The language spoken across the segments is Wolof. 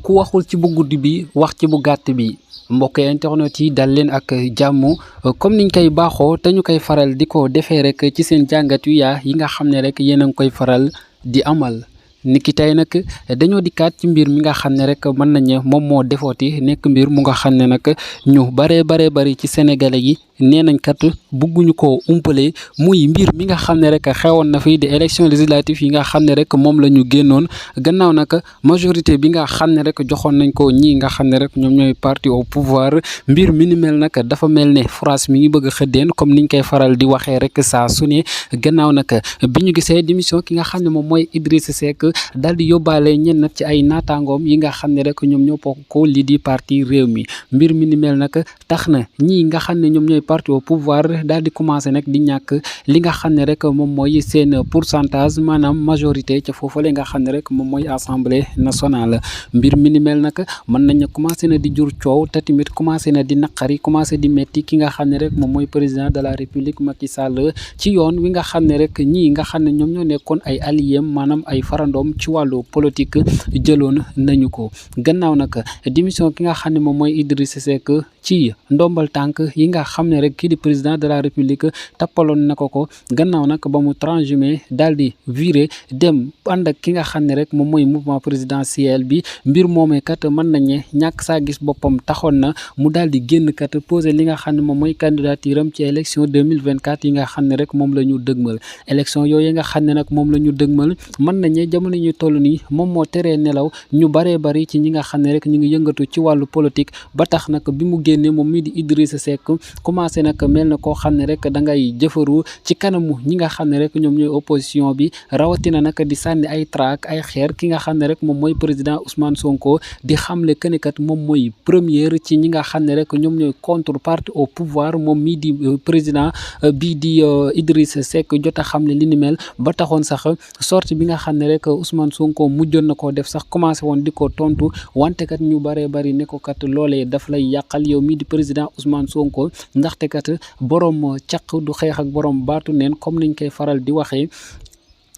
ku waxul ci bu guddi bi wax ci bu gàtt bi mbokk internet yi dal leen ak jàmm comme niñ koy baaxoo te ñu koy faral di ko defee rek ci seen jàngat yu yaa yi nga xam ne rek yéen a ngi koy faral di amal. niki tey nag dañoo dikkaat ci mbir mi nga xam ne rek mën nañu moom moo defooti nekk mbir mu nga xam ne nag ñu baree bari ci sénégalais yi nee nañ kat bugguñu ko umpale muy mbir mi nga xam ne rek xewoon na fi di élection législative yi nga xam ne rek moom la ñu génnoon gannaaw nag majorité bi nga xam ne rek joxoon nañ ko ñii nga xam ne rek ñoom ñooy parti au pouvoir mbir mi ni mel nag dafa mel ne France mi ngi bëgg a xëddeen comme niñ koy faral di waxee rek saa su ne gannaaw nag bi ñu gisee démission ki nga xam ne moom mooy Idrissa Seck daal di yóbbaale ñenn ci ay naataangoom yi nga xam ne rek ñoom ñoo bokk ko lii di parti réew mi mbir mi ni mel nag tax na ñii nga xam ne ñoom ñooy parti au pouvoir daal di commencé nag di ñàkk li nga xam ne rek moom mooy seen pourcentage maanaam majorité ca foofale nga xam ne rek moom mooy assemblée nationale. mbir mi ni mel nag mën nañ commencé na di jur coow te tamit commencé na di naqari commencé di metti ki nga xam ne rek moom mooy président de la république Macky Sall ci yoon wi nga xam ne rek ñii nga xam ne ñoom ñoo nekkoon ay alliés maanaam ay farandoom ci wàllu politique jëloon nañu ko gannaaw nag démission ki nga xam ne moom mooy Idrissa Seck ci ndombal tànk yi nga xam ne rek kii di président de la république tappaloon na ko gannaaw nag ba mu transhumé daal di viré dem ànd ak ki nga xam ne rek moom mooy mouvement présidentiel bi mbir moomee kat mën nañ ñàkk saa gis boppam taxoon na mu daal di génn kat posé li nga xam ne moom mooy candidature am ci élection 2024 yi nga xam ne rek moom la ñu dëgmal élection yooyu nga xam ne nag moom la ñu dëgmal mën nañ jamono ñu toll nii moom moo teree nelaw ñu baree bari ci ñi nga xam ne rek ñu ngi yëngatu ci wàllu politique ba tax nag bi mu génnee moom mii di Idrissa Seck commencé nag mel na koo xam ne rek da ngay jëfaru ci kanamu ñi nga xam ne rek ñoom ñooy opposition bi rawatina nag di sànni ay traak ay xeer ki nga xam ne rek moom mooy président Ousmane Sonko di xamle que ne kat moom mooy première ci ñi nga xam ne rek ñoom ñooy contre parti au pouvoir moom mii di président bii di Idrissa Seck jot a xamle li ni mel ba taxoon sax sortie bi nga xam ne rek Ousmane Sonko mujjoon na koo def sax commencé woon di ko tontu wante kat ñu baree bari ne ko kat loolee daf lay yàqal yow mii di président Ousmane Sonko ndaxte kat borom caq du xeex ak borom baatu neen comme niñ koy faral di waxee.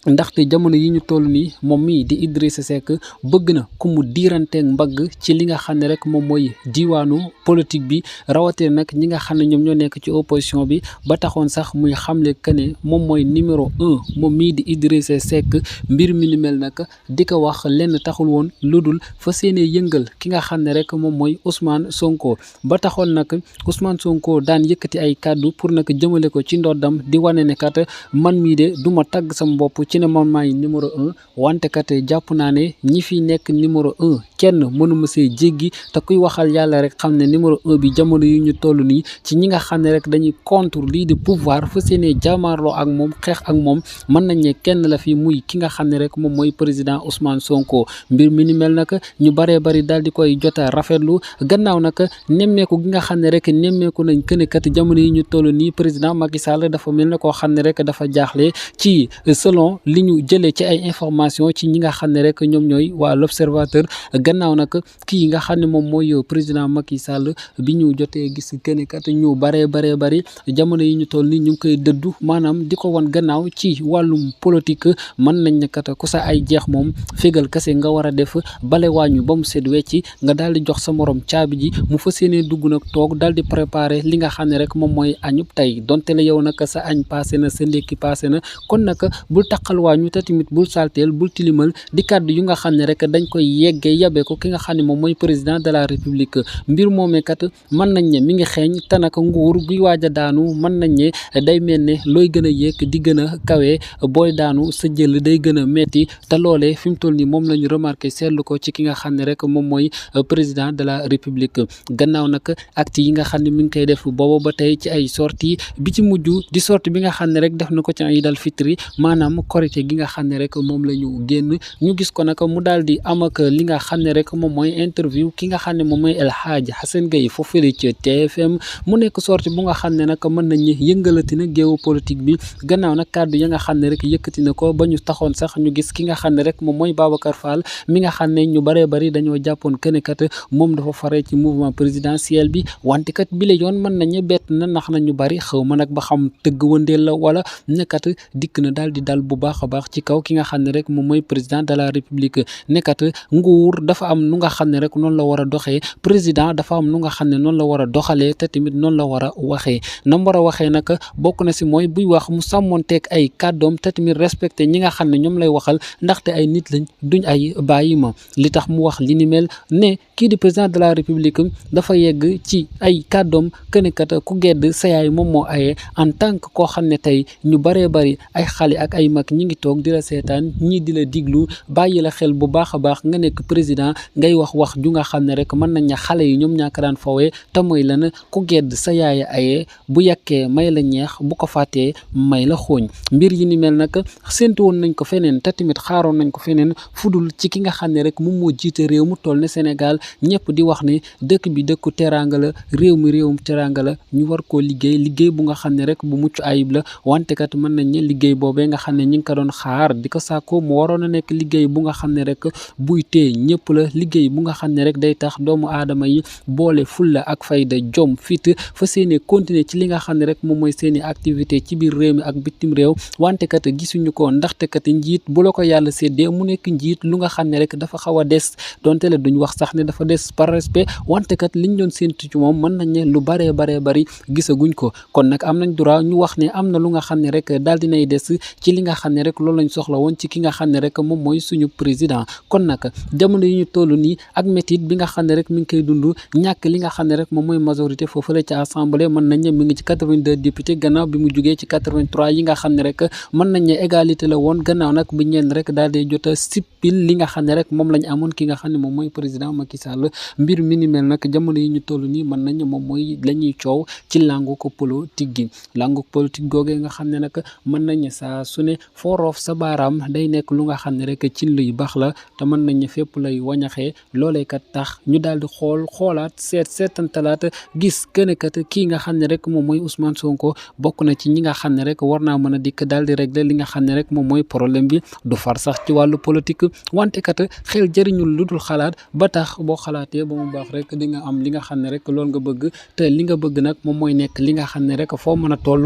ndaxte jamono yi ñu toll nii moom mii di Idrissa Seck bëgg na ku mu diiranteeg mbagg ci li nga xam ne rek moom mooy diwaanu politique bi rawatina nag ñi nga xam ne ñoom ñoo nekk ci opposition bi ba taxoon sax muy xamle que ne moom mooy numéro 1 moom mii di Idrissa Seck mbir mi ni mel nag di ko wax lenn taxul woon lu dul fa seenee yëngal ki nga xam ne rek moom mooy Ousmane Sonko ba taxoon nag Ousmane Sonko daan yëkkati ay kàddu pour nag jëmale ko ci ndoddam di wane ne kat man mii de du ma tagg sama bopp ci ne man maay numéro 1 wante kat jàpp naa ne ñi fi nekk numéro 1 kenn mënuma see jéggi te kuy waxal yàlla rek xam ne numéro 1 bi jamono yi ñu toll nii ci ñi nga xam ne rek dañuy contre lii de pouvoir fa seenee jaamaarloo ak moom xeex ak moom mën nañ ne kenn la fi muy ki nga xam ne rek moom mooy président Ousmane Sonko mbir mi ni mel nag ñu baree bari daal di koy jota rafetlu gannaaw nag nemmeeku gi nga xam ne rek nemmeeku nañ këne kat jamono yi ñu toll nii président Macky Sall dafa mel ne koo xam ne rek dafa jaaxle ci selon li ñu jëlee ci ay information ci ñi nga xam ne rek ñoom ñooy waa l'observateur gannaaw nag kii nga xam ne moom mooy président Macky Sall bi ñu jotee gis kenn kat ñu baree bari jamono yi ñu toll ni ñu ngi koy dëddu maanaam di ko wan gannaaw ci wàllum politique mën nañ ne kat ku sa ay jeex moom fégal kase nga war a def bale waañu ba mu set wecci nga daal di jox sa morom caabi ji mu fas yéenee dugg nag toog daal di préparer li nga xam ne rek moom mooy añub tey donte la yow nag sa añ passé na sa ndékki passé na kon nag bul taqal waañu te tamit bul salteel bul tilimal di kàddu yu nga xam ne rek dañ koy yeggee yabe ko ki nga xam ne moom mooy président de la république mbir moomee kat mën nañ ne mi ngi xeeñ te nag nguur guy waaj a daanu mën nañ ne day mel ne looy gën a yéeg di gën a kawe booy daanu sa jël day gën a metti te loolee fi mu toll nii moom la ñu remarqué seetlu ko ci ki nga xam ne rek moom mooy président de la république gannaaw nag acte yi nga xam ne mi ngi koy def booba ba tey ci ay sortie bi ci mujj di sortie bi nga xam ne rek def na ko ci Aïd al-Fitri maanaam korité gi nga xam ne rek moom la ñu génn ñu gis ko nag mu daal di am ak li nga xam ne rek moom mooy interview ki nga xam ne moom mooy El Hadj Assane Gueye foofu ci TFM mu nekk sortie bu nga xam ne nag mën nañ yëngalati na géewu politique bi gannaaw nag kàddu ya nga xam ne rek yëkkati na ko ba ñu taxoon sax ñu gis ki nga xam ne rek moom mooy Babacar Fall mi nga xam ne ñu baree bari dañoo jàppoon que kat moom dafa fare ci mouvement présidentiel bi wante kat bi la yoon mën nañu bett na nax na ñu bari xaw ma nag ba xam tëgg wëndeel la wala nekkat dikk na daal di dal bu baax baax a baax ci kaw ki nga xam ne rek moom mooy président de la république nekkat nguur dafa am nu nga xam ne rek noonu la war a doxee président dafa am nu nga xam ne noonu la war a doxalee te tamit noonu la war a waxee nam war a waxee nag bokk na si mooy buy wax mu sàmmonteeg ay kàddoom te tamit respecté ñi nga xam ne ñoom lay waxal ndaxte ay nit lañ duñ ay bàyyi ma li tax mu wax li ni mel ne kii di président de la république dafa yegg ci ay kàddoom kënekat ku gedd sa yaay moom moo ayee en tant que koo xam ne tey ñu baree bari ay xale ak ay mag ñi ngi toog di la seetaan ñii di la diglu bàyyi la xel bu baax a baax nga nekk président ngay wax ju nga xam ne rek mën nañ ne xale yi ñoom ñaaka daan fawee te mooy lan ku gedd sa yaay ayee bu yàkkee may la ñeex bu ko fàttee may la xooñ mbir yi ni mel nag séntu woon nañ ko feneen te tamit xaaroon nañ ko feneen fudul ci ki nga xam ne rek moom moo jiite réew mu toll ne Sénégal ñëpp di wax ne dëkk bi dëkku teraanga la réew mi réewum teraanga la ñu war koo liggéey bu nga xam ne rek bu mucc ayib la wante kat mën nañ ne liggéey boobee nga xam ne ñi ngi ko doon xaar di ko sàkko mu waroon a nekk liggéey bu nga xam ne rek buy tee ñëpp la liggéey bu nga xam ne rek day tax doomu aadama yi boole fulla ak fayda jom fit fa seeni continuer ci li nga xam ne rek moom mooy seeni activité ci biir réew mi ak bitim réew wante kat gisuñu ko ndaxte kat njiit bu la ko yàlla séddee mu nekk njiit lu nga xam ne rek dafa xaw a des donte le duñ wax sax ne dafa des par respect wante kat liñ doon séntu ci moom mën nañ ne lu baree bari gisaguñ ko kon nag am nañ droit ñu wax ne am na lu nga xam ne rek daal dinay des ci li nga xam ne rek loolu lañ soxla woon ci ki nga xam ne rek moom mooy suñu président kon nag jamono yi ñu toll nii ak métit bi nga xam ne rek mi ngi koy dund ñàkk li nga xam ne rek moom mooy majorité foofu la ci assemblée mën nañ ne mi ngi ci 82 députés gannaaw bi mu jugee ci 83 yi nga xam ne rek mën nañ ne égalité la woon gannaaw nag bi ñeen rek daal di jot a sippil li nga xam ne rek moom lañ amoon ki nga xam ne moom mooy président Macky Sall mbir mi ni mel nag jamono yi ñu toll nii mën nañ ne moom mooy la ñuy coow ci langu ko politique gi langu politique googee nga xam ne nag mën nañ ne saa su ne foo roof sa baaraam day nekk lu nga xam ne rek ci luy baax la te mën nañ ne fépp lay wañaxee loolee kat tax ñu daal di xoolaat seetantalaat gis kënekat kii nga xam ne rek moom mooy Ousmane Sonko bokk na ci ñi nga xam ne rek war naa mën a dikk daal di régler li nga xam ne rek moom mooy problème bi du far sax ci wàllu politique wante kat xel jëriñul lu dul xalaat ba tax boo xalaatee ba mu baax rek di nga am li nga xam ne rek loolu nga bëgg te li nga bëgg nag moom mooy nekk li nga xam ne rek foo mën a toll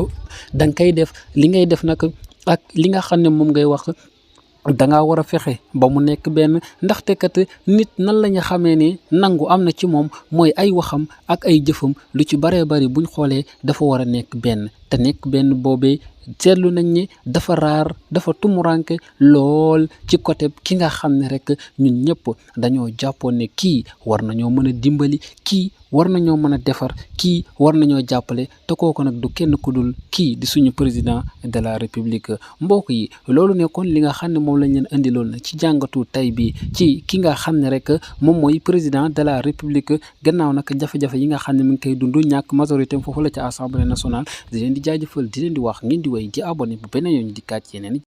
da nga koy def li ngay def nag ak li nga xam ne moom ngay wax danga war a fexe ba mu nekk benn ndaxte kat nit nan la ñu xamee ne nangu am na ci moom mooy ay waxam ak ay jëfam lu ci baree bari buñ xoolee dafa war a nekk benn te nekk benn boobee seetlu nañ ne dafa raar dafa tumuranke lool ci côté ki nga xam ne rek ñun ñëpp dañoo jàppoon ne kii war nañoo mën a dimbali kii war nañoo mën a defar kii war nañoo jàppale te kooku nag du kenn ku dul kii di suñu président de la république mbokk yi loolu nekkoon li nga xam ne moom lañ leen indiloon na ci jàngatu tey bi ci ki nga xam ne rek moom mooy président de la république gannaaw nag jafe-jafe yi nga xam ne mi ngi koy dund ñàkk majorité foofu la ci assemblée nationale di leen di jaajëfal di leen di wax ngeen di way di abonné bu beneen yoon di kàcc yeneen